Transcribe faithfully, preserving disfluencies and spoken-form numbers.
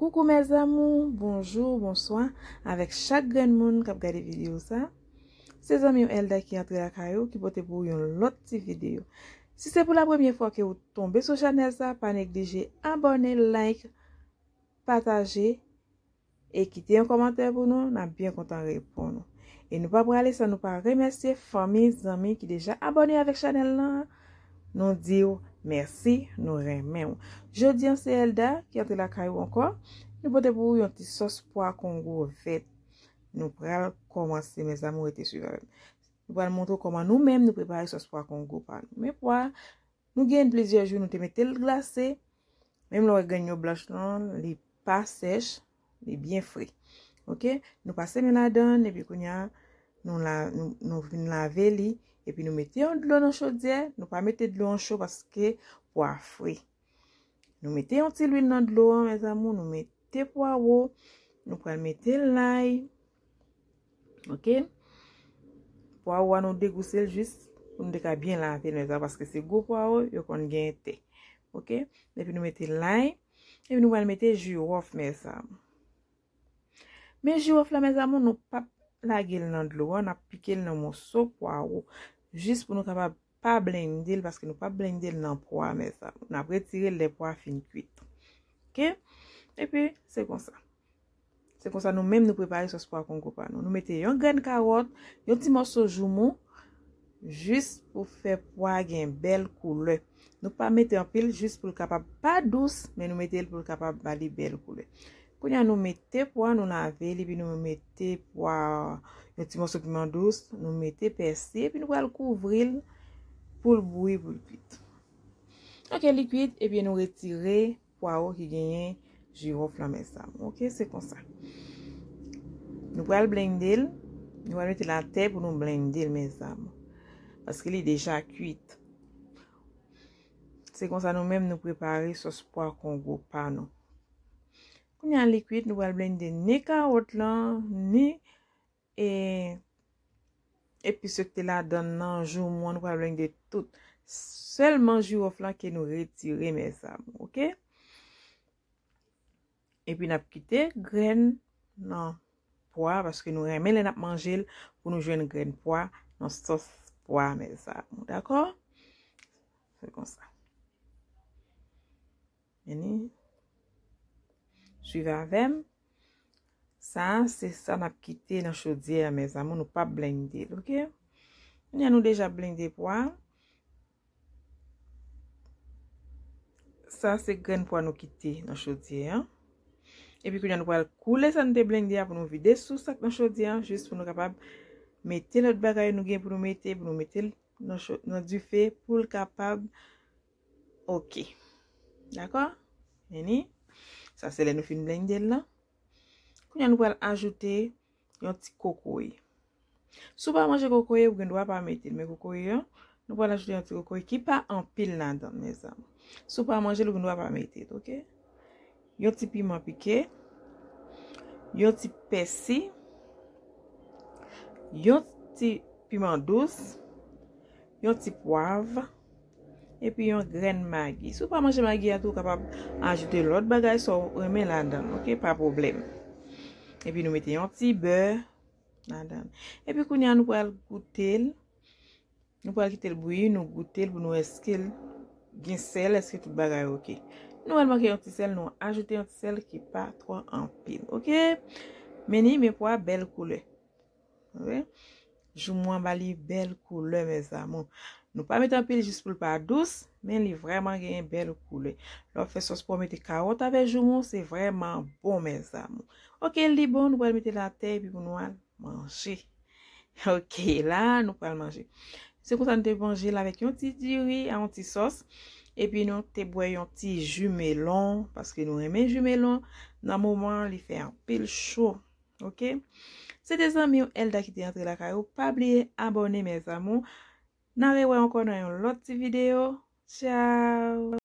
Koukou mes amours, bonjou, bonswa avèk chak grenn moun k ap gade videyo sa. Se zanmi w Elda ki antre lakay ou ki pote pou ou yon lòt ti videyo. Si se pou la premyè fwa ke ou tonbe sou chanèl sa, pa neglije abòne, like, pataje e kite yon kòmantè pou nou, n ap byen kontan reponn ou. E nou pa prale san nou pa remèsye fanmi, zanmi ki deja abòne avèk chanèl lan. Nou di w mèsi, nou renmen w. Jodi an se Elda ki antre lakay ou ankò. Nou pote pou ou yon ti sòs pwa kongo vèt. Nou pral kòmanse, mes amours, rete swiv avè m. Nou pral montre w kòman nou menm nou prepare sòs pwa kongo pa nou. Men pwa, nou gen plizyè jou nou te mete l glase. Menm lè w wè grenn yo blanch lan, li pa sèch, li byen fre. Oke? Nou pase men ladan l, epi kounye a, nou, la, nou, nou vin lave li, epi nou mete yon dlo nan chodyè. Nou pa mete dlo an cho paske pwa fre. Nou mete yon ti lwil nan dlo an, mes amours, nou mete pwawo, nou pral mete lay. Oke? Pwawo a nou degouse l jis pou nou te ka byen lave l, mes amours, paske se gwo pwawo, yo konn gen tè. Oke? Epi nou mete lay, epi nou pral mete jiwòf, mes amours. Men jiwòf la, mes amours, nou p ap lage l nan dlo a, n ap pike l nan moso pwawo. Jis pou nou kapab pa blende l, paske nou p ap blende l nan pwa, mes amours. N ap retire l lè pwa fin kwit. Oke? Epi, se konsa. Se konsa nou menm nou prepare sòs pwa kongo pa nou. Nou mete yon grenn kawòt, yon ti mòso joumou, jis pou fè pwa gen bèl koulè. Nou pa mete anpil, jis pou l kapab pa dous, men nou mete l pou l kapab ba li bèl koulè. Kounye a nou mete pwa, nou lave li, epi nou mete pwa, yon ti mòso piman dous, nou mete pèsi, epi nou pral kouvri l pou l bouyi, pou l kwit. Oke, li kwit, epi nou retire pwawo ki genyen jiwòf la, mes amours. Oke, se konsa. Nou pral blende l, nou pral mete l atè pou nou blende l, mes amours. Paske li deja kwit. Se konsa nou menm nou prepare sòs pwa kongo pa nou. Kounye a li kwit, nou pral blende ni kawòt lan, ni e, epis yo ki te ladan l nan, joumou an, nou pral blende tout. Sèlman jiwòf lan ke nou retire, mes amours, oke? Epi n ap kite grenn nan pwa, paske nou renmen lè n ap manje l pou nou jwenn grenn pwa nan sòs pwa, mes amours, dakò? Se konsa. Vini. Swiv avè m. Sa a, se sa n ap kite nan chodyè a, mes amours, nou p ap blende l, oke? Kounye a nou deja blende pwa. Sa se grenn pwa nou kite nan chodyè a. Epi kounye a nou pral koule sa nou te blende a pou nou vide sous sa k nan chodyè a, jis pou nou kapab mete lòt bagay nou gen pou nou mete, pou nou mete l nan cho-, nan dife pou l kapab oke. Dakò? Vini. Sa se lè nou fin blende l lan. Kounye a nou pral ajoute yon ti kokoye. Si w pa manje kokoye, ou gen dwa pa mete l. Men kokoye an, nou pral ajoute yon ti kokoye ki pa anpil ladan l, mes amours. Si w pa manje l, ou gen dwa pa mete l, oke? Yon ti piman pike, yon ti pèsi, yon ti piman dous, yon ti pwav, epi yon grenn magi. Si w pa manje magi a tou, ou kapab ajoute lòt bagay sa w renmen ladan l, oke? Pa pwoblèm. Epi nou mete yon ti bè ladan l. Epi kounye a nou pral goute l. Nou pral kite l bouyi, nou goute l pou nou wè èske l gen sèl, èske tout bagay oke. Nou wè l manke yon ti sèl, nou ajoute yon ti sèl ki pa twò anpil, oke? Men ni, men pwa bèl koulè. Oke? Joumou an ba li bèl koulè, mes amours. Nou pa mete anpil jis pou l pa dous, men li vrèman genyen bèl koulè. Lè w ap fè sòs pwa, w mete kawòt avè joumou, se vrèman bon, mes amours. Oke, li bon, nou pral mete l atè epi pou nou al manje. Oke, la, nou pral manje. Se konsa nou te manje l avèk yon ti diri a yon ti sòs. Epi nou te bwè yon ti ji melon, paske nou renmen ji melon nan moman an, li fè anpil cho. Oke? Se te zanmi w Elda ki te antre lakay ou. Pa bliye abòne, mes amours. N a rewè ankò nan yon lòt ti videyo. Tchao!